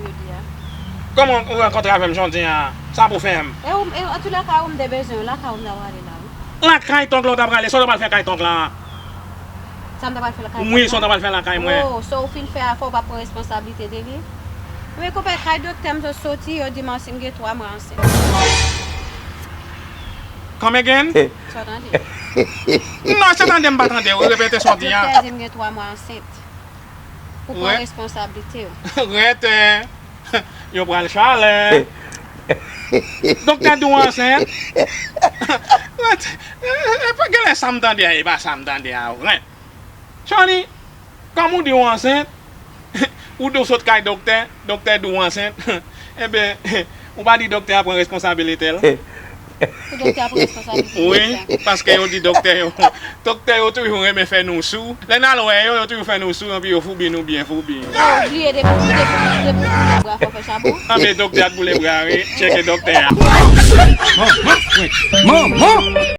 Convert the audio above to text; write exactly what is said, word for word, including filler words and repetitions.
Jodi a. Kòman ou rankontre avè m jodi a? Sa pou fè m? E ou, e, an tou lè ka, ou m te bezwen, lakay ou m ta prale la, wi. Lakay tonk lan ou ta prale, sa w ta pral fè kay tonk lan? Sa m ta pral fè lakay Wi, sa w ta pral fè lakay mwen? Oh, so ou fin fè a, fè w pa pran responsablite de li? Wi, konpè, kay doktè m sot soti, yo di m ansent, m gen twa mwa ansent. Come again? Sa w tande? Non, se tande m pa tande, ou repete sa w di a. Doktè di m gen twa mwa ansent. Ou pran responsablite w. Rete. Yo pral chalè. Doktè di w ansent. Rete. E, e, e, pa genlè sa m tande a, e pa sa m tande a, vre. Chani, kòm ou di w ansent, ou di w sot kay doktè, doktè di w ansent, enben, ou pa di doktè a pran responsabilite l? Pou doktè a pran responsabilite l. Wi, paske yo di doktè yo, doktè yo toujou renmen fè nou sou. Lè n al wè yo, yo toujou fè nou sou, epi yo foubi nou byen foubi. Ou bliye depi, depi, depi ou boule bra, fò fè chabon. Anben doktè a t boule bra, wi, tcheke doktè a. Manman!